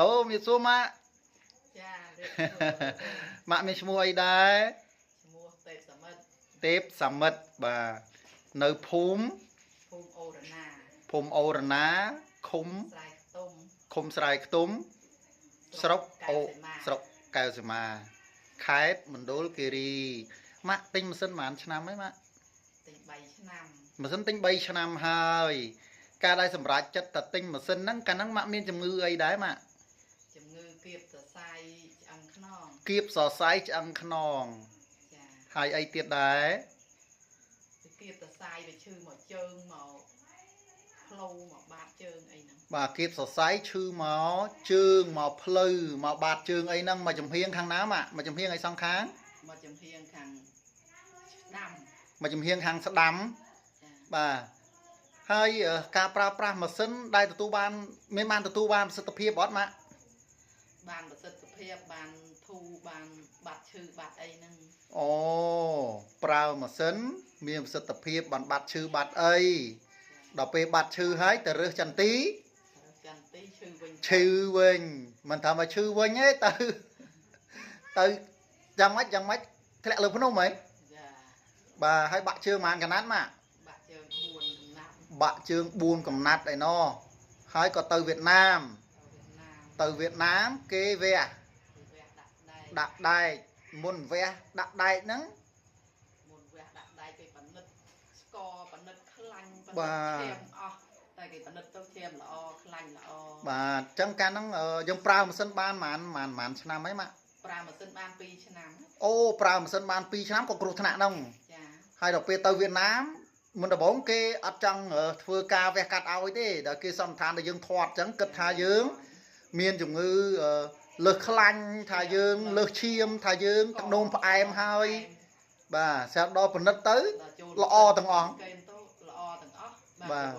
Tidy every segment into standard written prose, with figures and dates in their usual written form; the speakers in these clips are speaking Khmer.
ឡូមានសួរម៉ាក់ ចា ម៉ាក់មានឈ្មោះអីដែរ ឈ្មោះទេពសមិទ្ធ ទេពសមិទ្ធបាទនៅភូមិ ភូមិអូរណា ភូមិអូរណាឃុំ ស្រែខ្ទុំ ឃុំស្រែខ្ទុំស្រុកអូស្រុកកែវសីមាខេត្តមណ្ឌលគិរីម៉ាក់ទិញម៉ាស៊ីនប៉ុន្មានឆ្នាំហើយម៉ាក់ ទិញ3ឆ្នាំម៉ាស៊ីនទិញ3ឆ្នាំហើយការដែលសម្រេចចិត្តតែទិញម៉ាស៊ីនហ្នឹងកាលហ្នឹងម៉ាក់មានជំងឺអីដែរម៉ាក់ ជំងឺគៀបសរសៃឆ្អឹងខ្នងគៀបសរសៃឆ្អឹងខ្នងចាហើយអីទៀតដែរ គៀបសរសៃវាឈឺមកជើងមកផ្លូវមកបាតជើងអីហ្នឹងបាទគៀបសរសៃឈឺមកជើងមកផ្លូវមកបាតជើងអីហ្នឹងមកចំហៀងខាងណាម៉ាក់មកចំហៀងអីសងខាង មកចំហៀងខាងស្ដាំមកចំហៀងខាងស្ដាំបាទហើយការប្រើប្រាស់ម៉ាស៊ីនដែលទទួលបានមានបានទទួលបានប្រសិទ្ធភាពអត់ម៉ាក់ បានប្រសិទ្ធភាពបានធូរបានបាត់ឈឺបាត់អីហ្នឹងអូប្រើម៉ាស៊ីនមានប្រសិទ្ធភាពបានបាត់ឈឺបាត់អីដល់ពេលបាត់ឈឺហើយទៅរើសចន្ទីចន្ទីឈឺវិញឈឺវិញមិនថាមកឈឺវិញទេទៅទៅយ៉ាងម៉េចយ៉ាងម៉េចធ្លាក់លើភ្នំហីចាបាទហើយបាក់ជើងប៉ុន្មានកណាត់ម៉ាក់ បាក់ជើង4កំណាត់បាក់ជើង4កំណាត់ឯណោះហើយក៏ទៅវៀតណាមទៅវៀតណាមគេវះដាក់ដែកមុនវះដាក់ដែកហ្នឹង មុនវះដាក់ដែកគេប៉និតស្ករប៉និតខ្លាញ់ប៉និតឈាមអស់តែគេប៉និតទៅឈាមល្អខ្លាញ់ល្អបាទអញ្ចឹងកាលហ្នឹងយើងប្រើម៉ាស៊ីនបានប៉ុន្មានប៉ុន្មានឆ្នាំហើយម៉ាក់ ប្រើម៉ាស៊ីនបាន2ឆ្នាំអូប្រើម៉ាស៊ីនបាន2ឆ្នាំក៏គ្រោះថ្នាក់ហ្នឹងចាហើយដល់ពេលទៅវៀតណាមមុនដំបូងគេអត់ចង់ធ្វើការវះកាត់ឲ្យទេដល់គេសន្និដ្ឋានថាយើងធាត់អញ្ចឹងគិតថាយើងមានជំងឺលើសខ្លាញ់ថាយើងលើសឈាមថាយើងទឹកនោមផ្អែមហើយបាទស្រាប់ដល់ពិនិត្យទៅល្អទាំងអស់ ល្អទាំងអស់បាទ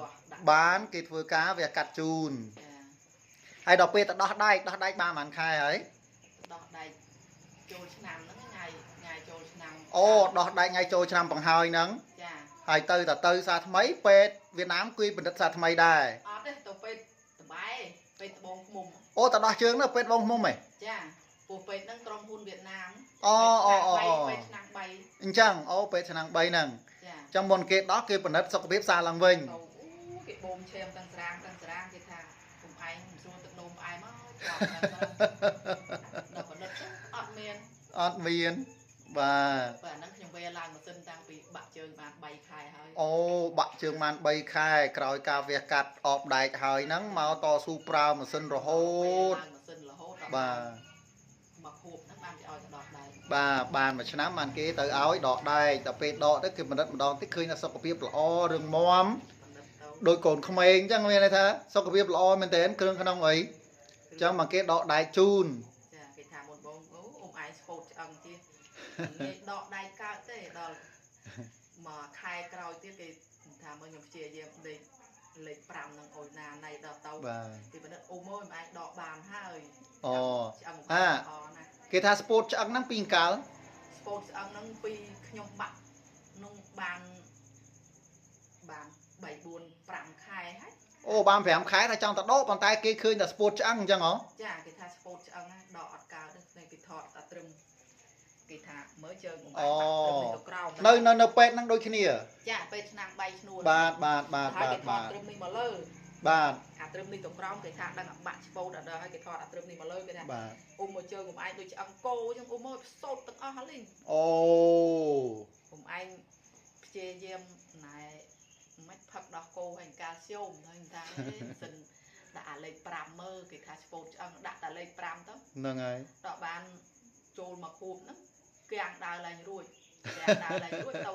បានគេធ្វើការវះកាត់ជូនហើយដល់ពេលទៅដោះដែកដោះដែកបានប៉ុន្មានខែហើយ ដោះដែកចូលឆ្នាំហ្នឹងថ្ងៃចូលឆ្នាំអូដោះដែកថ្ងៃចូលឆ្នាំបង្ហើយហ្នឹងចាហើយទៅតទៅសាថ្មីពេទ្យវៀតណាមគួយបណ្ឌិតសាថ្មីដែរ អត់ទេទៅពេទ្យតបែពេទ្យត្បូងឃ្មុំអូទៅដោះជើងនៅពេទ្យត្បូងឃ្មុំហ៎ ចាពោះពេទ្យហ្នឹងក្រុមហ៊ុនវៀតណាមអូអូអូពេទ្យឆ្នាំ3អញ្ចឹងអូពេទ្យឆ្នាំ3ហ្នឹង ចាអញ្ចឹងមុនគេដោះគេពិនិត្យសុខភាពសារឡើងវិញ អូគេបូមឈាមទាំងស្រាងទាំងស្រាងគេថាគុំឯងមិនស្រួលទឹកនោមផ្អែមមកជាប់ដល់ពិនិត្យទៅអត់មាន អត់មានបាទបាទហ្នឹងខ្ញុំវេឡើងម៉ាស៊ីនតាំងពីបាក់ជើងបាន3ខែហើយ អូបាក់ជើងបាន3ខែក្រោយការវះកាត់អបដែកហើយហ្នឹងមកតស៊ូប្រើម៉ាស៊ីនរហូត ម៉ាស៊ីនរហូតបាទ មកខួបហ្នឹងបានគេឲ្យទៅដោះដែក បាទបានមួយឆ្នាំបានគេទៅឲ្យដកដែកដល់ពេលដកទៅគេពិនិត្យម្ដងទៀតឃើញថាសុខភាពល្អរឹងមាំដោយកូនក្មេងអញ្ចឹងមានន័យថាសុខភាពល្អមែនទែនគ្រឿងក្នុងអីអញ្ចឹងមកគេដកដែកជូន ចាគេថាមុនបងអូអ៊ំឯងស្ពោតឆ្អឹងទៀតងាយដកដែកកើតទេដល់មួយខែក្រោយទៀតគេថាមើលខ្ញុំព្យាយាមលេខ5នឹងអូយណាណៃដល់ទៅគេពិនិត្យអូមើលឯងដកបានហើយ អូឆ្អឹងល្អណាស់ គេថាស្ពោតឆ្អឹងហ្នឹងពីកាល ស្ពោតឆ្អឹងហ្នឹងពីខ្ញុំបាក់នោះបានបាន3 4 5ខែហើយ អូបាន5ខែថាចង់ទៅដកប៉ុន្តែគេឃើញតែស្ពោតឆ្អឹងអញ្ចឹងហ៎ ចាគេថាស្ពោតឆ្អឹងដកអត់កើតទេគេថតតែត្រឹមគេថាមើលជើងអូត្រឹមនេះទៅក្រោមនៅនៅពេទ្យហ្នឹងដូចគ្នា ចាពេទ្យឆ្នាំ3ឈ្នួល បាទបាទបាទបាទបាទត្រឹមនេះមកលើ បាទ អាត្រឹមនេះទៅក្រោមគេថាដឹងអាបាក់ឆ្ពោតដល់ហើយគេថតអាត្រឹមនេះមកលើគេថាអ៊ំមកជើងអ៊ំឯងដូចឆ្អឹងគោអញ្ចឹងអ៊ំមើលផ្សោតទាំងអស់ហើយ អូ អ៊ំឯងព្យាយាមណែមិនផឹកដោះគោហើយកាល់ស្យូមហើយថាសិនដាក់អាលេខ5មើលគេថាឆ្ពោតឆ្អឹងដាក់តែលេខ5ទៅ ហ្នឹងហើយ ដល់បានចូលមកខួបហ្នឹងគាំងដើរឡើងរួចគាំងដើរឡើងរួចទៅ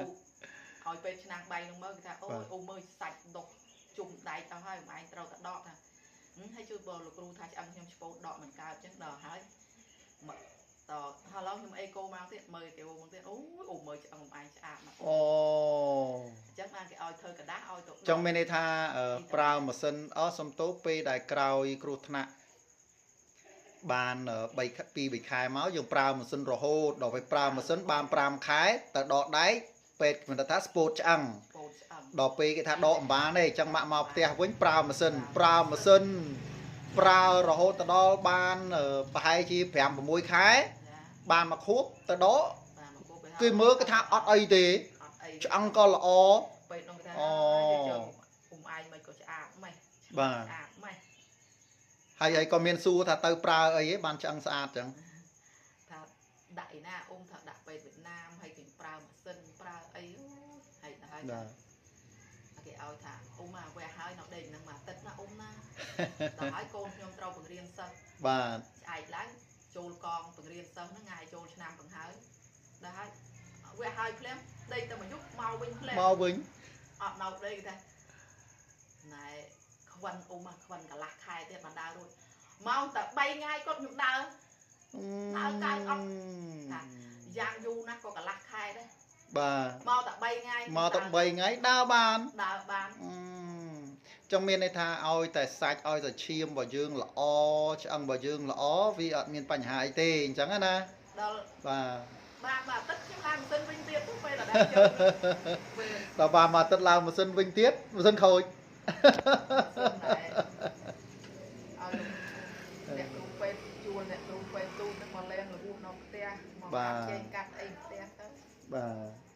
ឲ្យពេលឆ្នាំង3ហ្នឹងមើលគេថាអូយអូមើលសាច់ដុះជុំដែកអស់ហើយឯងត្រូវតែដកថាហើយជួយបើលោកគ្រូថាឆ្អឹងខ្ញុំឆ្ពោតដកមិនកើតអញ្ចឹងដល់ហើយតហឡូខ្ញុំអេកូមកទៀតមើលគេមកទៀតអូយអូមើលឆ្អឹងឯងឆ្អាតមក អូអញ្ចឹងបានគេឲ្យធ្វើกระดาษឲ្យទៅ ចង់មានន័យថាប្រើម៉ាស៊ីនអសំទោពេលដែលក្រោយគ្រោះថ្នាក់បាន3 2 3ខែមកយើងប្រើម៉ាស៊ីនរហូតដល់ពេលប្រើម៉ាស៊ីនបាន5ខែទៅដកដែកពេទ្យមិនថាស្ពោតឆ្អឹងដល់ពេលគេថាដកអំបានទេអញ្ចឹងម៉ាក់មកផ្ទះវិញប្រើម៉ាស៊ីនប្រើម៉ាស៊ីន ប្រើរហូតទៅដល់បានប្រហែលជា5 6ខែបានមួយខួបទៅដកគេមើលគេថាអត់អីទេឆ្អឹងក៏ល្អពេទ្យនោះគេថាអូអ៊ំឯងមិនក៏ឆ្អាតម៉េះបាទឆ្អាតម៉េះហើយហើយក៏មានសួរថាទៅប្រើអីឯងបានឆ្អឹងស្អាតចឹងថាដាក់ឯណាអ៊ំថាដាក់ពេទ្យវៀតណាមហើយគេប្រើម៉ាស៊ីនប្រើអីហើយដល់ហើយគេឲ្យថាអ៊ំមកវះហើយនៅដេកនឹងមួយអាទិត្យណាអ៊ំណាដល់ហើយកូនខ្ញុំត្រូវបង្រៀនសិស្សបាទស្អែកឡើងចូលកងបង្រៀនសិស្សហ្នឹងថ្ងៃចូលឆ្នាំបង្ហើយដល់ហើយវះហើយភ្លាមដេកតែមួយយប់មកវិញភ្លាមមកវិញអត់នៅដេកគេថាណែខ្វិនអ៊ំខ្វិនកន្លះខែទៀតបានដើររួចមកតែ3ថ្ងៃគាត់ខ្ញុំដើរដើរកើអត់ថាយ៉ាងយូរណាស់ក៏កន្លះខែដែរបាទមកតែ3ថ្ងៃមកតែ3ថ្ងៃដើរបានដើរបានចង់មានន័យថាឲ្យតែសាច់ឲ្យតែឈាមរបស់យើងល្អឆ្អឹងរបស់យើងល្អវាអត់មានបញ្ហាអីទេអញ្ចឹងណាដល់បាទបានមួយអាទិត្យខ្ញុំឡើងម៉ាស៊ីនវិញទៀតទៅពេលដល់ចូលដល់បានមួយអាទិត្យឡើងម៉ាស៊ីនវិញទៀតម៉ាស៊ីនខូចឲ្យអ្នកគ្រូពេទ្យជួលអ្នកគ្រូពេទ្យទូនឹងមកលែងរបួសនៅផ្ទះមកកាត់ជែងកាត់អីផ្ទះទៅបាទ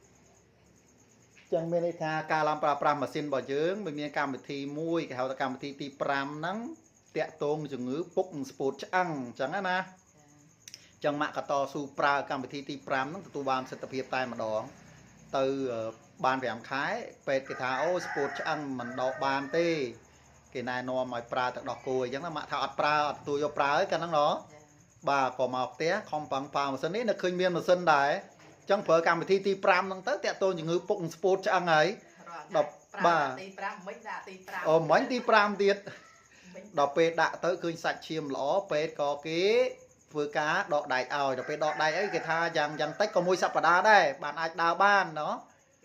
ចឹងមានន័យថាការឡើងប្រើប្រាស់ម៉ាស៊ីនរបស់យើងវាមានកម្មវិធីមួយគេហៅថាកម្មវិធីទី5ហ្នឹងតាក់ទងជំងឺពុកនិងស្ពោតឆ្អឹងអញ្ចឹងណាចឹងម៉ាក់ក៏តស៊ូប្រើកម្មវិធីទី5ហ្នឹងទទួលបានសិទ្ធិភាពតែម្ដងទៅបាន5ខែពេទ្យគេថាអូស្ពោតឆ្អឹងមិនដកបានទេគេណែនាំឲ្យប្រើទឹកដោះគោអញ្ចឹងណាម៉ាក់ថាអត់ប្រើអត់ទទួលយកប្រើឯកាលហ្នឹងណបាទក៏មកផ្ទះខំប្រឹងប្រើម៉ាស៊ីននេះនៅឃើញមានម៉ាស៊ីនដែរចឹងប្រើកម្មវិធីទី5ហ្នឹងទៅតាក់ទងជំងឺពុកនិងស្ពោតឆ្អឹងហើយដល់បាទទី5មិញដាក់ទី5អូមិញទី5ទៀតដល់ពេលដាក់ទៅឃើញសាច់ឈាមល្អពេទ្យក៏គេធ្វើការដកដែកឲ្យដល់ពេលដកដែកអីគេថាយ៉ាងយ៉ាងតិចក៏មួយសប្តាហ៍ដែរបានអាចដើរបានណោះ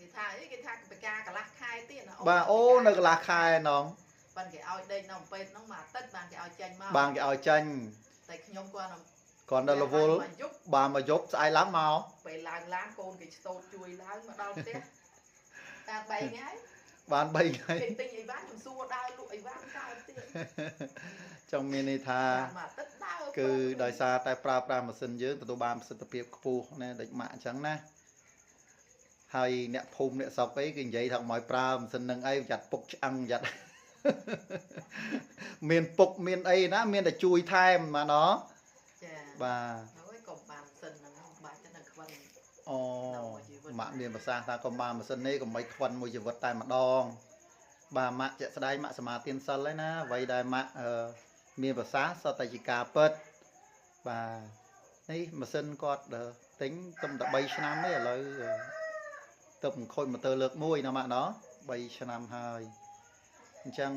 គេថាអីគេថាបកាកន្លះខែទៀតបាទអូនៅកន្លះខែណងបានគេឲ្យដេកនៅពេទ្យហ្នឹងមួយអាទិត្យបានគេឲ្យចេញមកបានគេឲ្យចេញតែខ្ញុំគាត់គាត់នៅរវល់បាទមកយប់ស្អែកឡើងមកពេលឡើងឡានកូនគេស្ទោតជួយឡើងមកដល់ផ្ទះតាម3ថ្ងៃបាន3ថ្ងៃគេទិញអីវ៉ាន់ខ្ញុំសួរដើរលក់អីវ៉ាន់កើតទៀតចង់មានន័យថាគឺដោយសារតែប្រើប្រាស់ម៉ាស៊ីនយើងទទួលបានប្រសិទ្ធភាពខ្ពស់ណាដូចម៉ាក់អញ្ចឹងណាហើយអ្នកភូមិអ្នកស្រុកអីគេនិយាយថាមកប្រើម៉ាស៊ីននឹងអីចាត់ពុកឆ្អឹងចាត់មានពុកមានអីណាមានតែជួយថែមបាទណោះចាបាទហើយកុំបានម៉ាស៊ីនហ្នឹងបាច់ទៅនឹងខ្វិនអូម៉ាក់មានប្រសាសន៍ថាកុំបានម៉ាស៊ីននេះកុំឲ្យខ្វិនមួយជីវិតតែម្ដងបាទម៉ាក់ជាក់ស្ដែងម៉ាក់សមាទានសិលហើយណាអ្វីដែលម៉ាក់មានប្រសាសន៍សុទ្ធតែជាការពិតបាទនេះម៉ាស៊ីនគាត់ទិញទំតែ3ឆ្នាំទេឥឡូវទៅខូចម៉ូទ័រលើកមួយណាម៉ាក់ណោះ3ឆ្នាំហើយអញ្ចឹង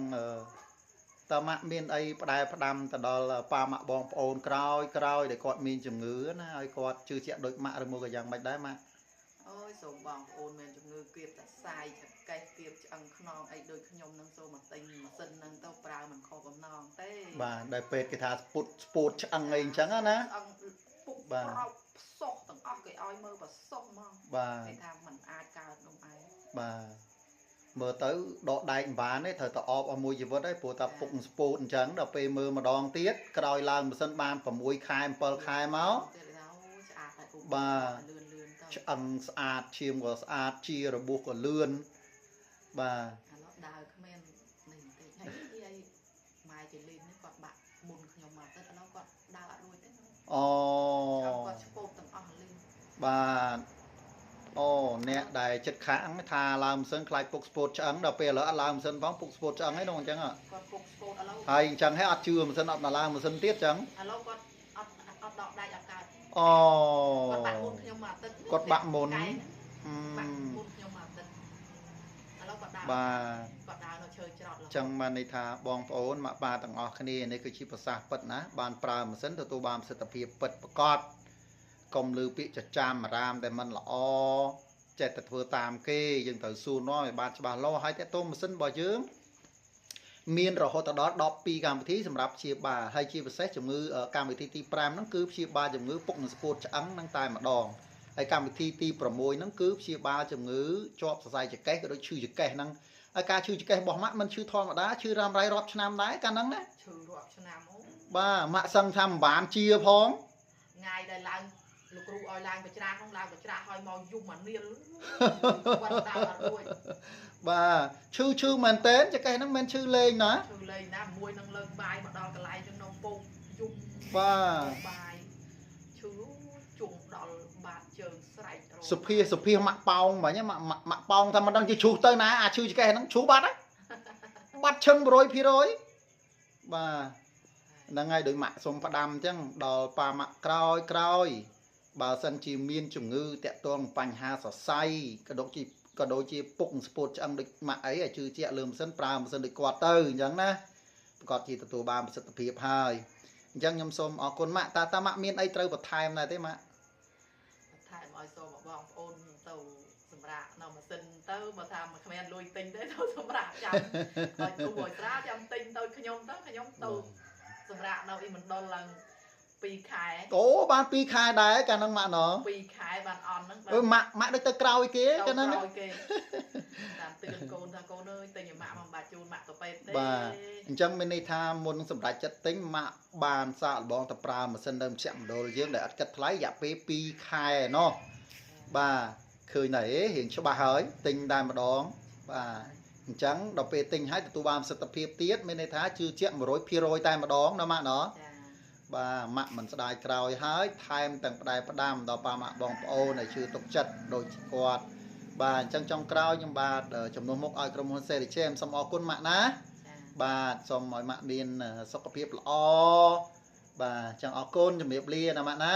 តើម៉ាក់មានអីផ្ដែផ្ដាំទៅដល់ប៉ាម៉ាក់បងប្អូនក្រោយក្រោយដែលគាត់មានជំងឺណាឲ្យគាត់ជឿជាក់ដូចម៉ាក់ឬមកក៏យ៉ាងម៉េចដែរម៉ាក់អូយសូមបងប្អូនមានជំងឺគៀបតសាយចកេះគៀបឆ្អឹងខ្នងអីដូចខ្ញុំនឹងសូមមកទិញម៉ាស៊ីននឹងទៅប្រើមិនខុសកំណងទេបាទដែលពេទ្យគេថាស្ពុតស្ពោតឆ្អឹងអីអញ្ចឹងណាឆ្អឹងពុកប្រោកផ្សុះទាំងអស់គេឲ្យមើលប្រសុះហ្មងបាទគេថាមិនអាចកើតនោះឯងបាទមើលទៅដកដែកមិនបានទេត្រូវតែអបឲ្យមួយជីវិតហើយព្រោះតែពុកស្ពោតអញ្ចឹងដល់ពេលមើលម្ដងទៀតក្រោយឡើងម៉ាស៊ីនបាន6ខែ7ខែមកបាទឆ្អឹងស្អាតឈាមក៏ស្អាតជារបួសក៏លឿនបាទឥឡូវដើរគ្មាននេះបន្តិចហើយអីម៉ែជលីននេះគាត់បាក់មុនខ្ញុំមកទៅឥឡូវគាត់ដើរអត់រួចទេអូគាត់ឆ្ពោបទាំងអស់លីងបាទអូអ្នកដែលចិត្តខាងថាឡើងម៉ាស៊ីនខ្លាចពុកស្ពោតឆ្អឹងដល់ពេលឥឡូវអត់ឡើងម៉ាស៊ីនផងពុកស្ពោតឆ្អឹងឯនោះអញ្ចឹងគាត់ពុកស្ពោតឥឡូវហើយអញ្ចឹងហើយអត់ជឿម៉ាស៊ីនអត់មកឡើងម៉ាស៊ីនទៀតអញ្ចឹងឥឡូវគាត់អត់អត់ដកដៃអត់កើតអូគាត់បាក់មុនខ្ញុំមកទឹកគាត់បាក់មុនបាក់មុនខ្ញុំមកទឹកឥឡូវគាត់ដើរបាទគាត់ដើរនៅឈើច្រត់ចឹងបានន័យថាបងប្អូនម៉ាក់ប៉ាទាំងអស់គ្នានេះគឺជាប្រសាសន៍ពិតណាបានប្រើម៉ាស៊ីនទទួលបានប្រសិទ្ធភាពពិតប្រាកដកុំលើពាក្យចចាមអារាមដែលមិនល្អចេះតែធ្វើតាមគេយើងត្រូវសួរនាំឲ្យបានច្បាស់លាស់ហើយតើតោម៉ាស៊ីនរបស់យើងមានរហូតដល់12កម្មវិធីសម្រាប់ព្យាបាលហើយជាពិសេសជំងឺកម្មវិធីទី5ហ្នឹងគឺព្យាបាលជំងឺពុកនិងស្ពោតឆ្អឹងហ្នឹងតែម្ដងហើយកម្មវិធីទី6ហ្នឹងគឺព្យាបាលជំងឺជាប់សរសៃចង្កេះក៏ដូចឈឺចង្កេះហ្នឹង ហើយការឈឺចង្កេះរបស់ម៉ាក់មិនឈឺធម្មតាឈឺរ៉ាំរ៉ៃរាប់ឆ្នាំដែរកាលហ្នឹងណា ឈឺរាប់ឆ្នាំអូ បាទម៉ាក់សឹងថាមិនបានជាផង ថ្ងៃដែលឡើងលោកគ្រូឲ្យឡើងបច្រាស់ហ្នឹងឡើងបច្រាស់ឲ្យមកយំអានៀល គាត់ដើរអត់រួច បាទឈឺមែនតើចង្កេះហ្នឹងមិនឈឺលេងណា ឈឺលេងណាមួយនឹងលើកបាយមកដល់កន្លែងចឹងក្នុងពុកយំ បាទ បាយឈឺជុំដល់បាតជើងស្រែករ សុភាសុភាម៉ាក់ប៉ោងមិញម៉ាក់ម៉ាក់ប៉ោងថាមិនដឹងជាឈូសទៅណាអាឈឺចង្កេះហ្នឹងឈូសបាត់ហ៎បាត់ឈឹង100%បាទហ្នឹងហើយដោយម៉ាក់សុំផ្ដាំអញ្ចឹងដល់ប៉ាម៉ាក់ក្រោយក្រោយបើសិនជាមានជំងឺតាក់ទងបញ្ហាសរសៃក៏ដូចជាក៏ដូចជាពុកស្ពោតឆ្អឹងដូចម៉ាក់អីឲ្យជឿជាក់លើម៉ាស៊ីនប្រើម៉ាស៊ីនដូចគាត់ទៅអញ្ចឹងណាប្រកាសជាទទួលបានប្រសិទ្ធភាពហើយអញ្ចឹងខ្ញុំសូមអរគុណម៉ាក់តាតាម៉ាក់មានអីត្រូវបន្ថែមដែរទេម៉ាក់ បន្ថែមឲ្យសូមបងប្អូនទៅសម្រាប់នៅម៉ាស៊ីនទៅបើថាមិនគ្មានលុយទិញទេទៅសម្រាប់ចាំឲ្យទូឲ្យស្រាចាំទិញទៅខ្ញុំទៅខ្ញុំទៅសម្រាប់នៅអ៊ីមណ្ឌលឡើង2ខែ អូបាន2ខែដែរកាលហ្នឹងម៉ាក់ណ 2ខែបានអន់ហ្នឹង អឺម៉ាក់ម៉ាក់ដូចទៅក្រោយគេកាលហ្នឹង ក្រោយគេតាមទឿនកូនថាកូនអើយទិញឲ្យម៉ាក់មកបាច់ជូនម៉ាក់ទៅពេទ្យទេ បាទអញ្ចឹងមានន័យថាមុននឹងសម្រេចចិត្តទិញម៉ាក់បានសាកល្បងទៅប្រើម៉ាស៊ីននៅមជ្ឈមណ្ឌលយើងដែលអត់គិតថ្លៃរយៈពេល2ខែណោះបាទឃើញតែរៀងច្បាស់ហើយទិញតែម្ដងបាទអញ្ចឹងដល់ពេលទិញហើយទទួលបានប្រសិទ្ធភាពទៀតមានន័យថាជឿជាក់100%តែម្ដងណាម៉ាក់ណោះបាទម៉ាក់មិនស្ដាយក្រោយហើយថែមទាំងផ្ដែផ្ដាំដល់ប៉ាម៉ាក់បងប្អូនដែលជឿទុកចិត្តដូចគាត់បាទអញ្ចឹងចុងក្រោយខ្ញុំបាទចំនួនមុខឲ្យក្រុមហ៊ុនសេរីជេមសូមអរគុណម៉ាក់ណាបាទសូមឲ្យម៉ាក់មានសុខភាពល្អបាទអញ្ចឹងអរគុណជំរាបលាណាម៉ាក់ណា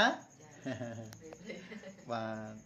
បាទ។